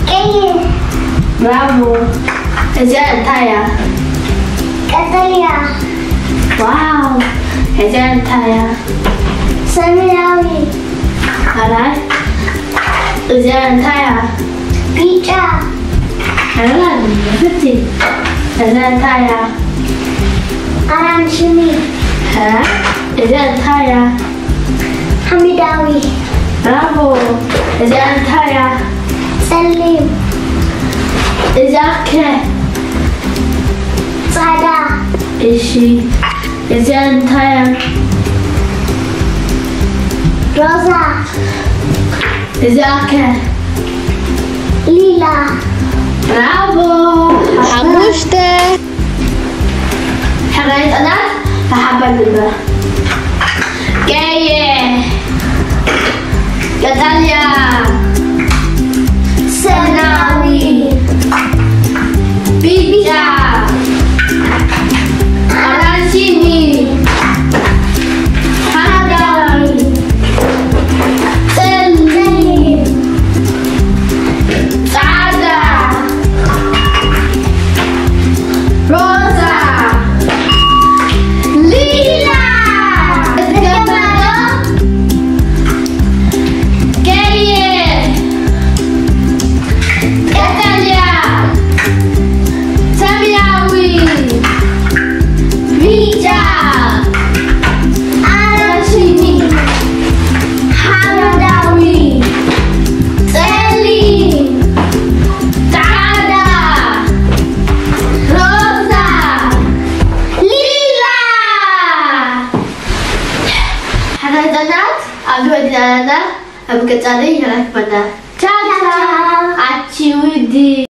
ቀይሕ። ብራቮ። እዚኣ እንታይ እያ? ቀጠልያ። ዋው። እዚኣ እንታይ እያ? ሰማያዊ። ኣራይ። እዚኣ እንታይ እያ? ቢጫ። ኣራይ። ፍቲ። እዚኣ እንታይ እያ? ኣራንሽኒ። ሀ? እዚኣ እንታይ እያ? ሓሚዳዊ። ብራቮ። እዚኣ እንታይ እያ? ጸሊም። እዚኣ ከ? ጻዕዳ። እሺ። እዚኣ እንታይ እያ? ሮዛ። እዚኣ ከ? ሊላ። ብራቮ። ሓሙሽተ። ሕራይ ህጻናት ብሓባር ንንበብ። ቀይሕ፣ ቀጠልያ፣ ሰማያዊ፣ ቢጫ፣ ኣራንሺኒ፣ ሓምራዊ፣ ጸሊም፣ ጻዕዳ፣ ሮዛ፣ ሊላ፣ እትገባዶ? ቀይሕ፣ ቀጠልያ፣ ሰማያዊ፣ ቢጫ፣ ኣራንሺኒ፣ ሓመዳዊ፣ ጸሊም፣ ጻዕዳ፣ ሮዛ፣ ሊላ። ሕራይ ህጻናት ኣብዚ ወዲእና ኣለና። ኣብ ቀጻሊ ይረክበና። ቻው ቻው። ኣቺ ውዲ።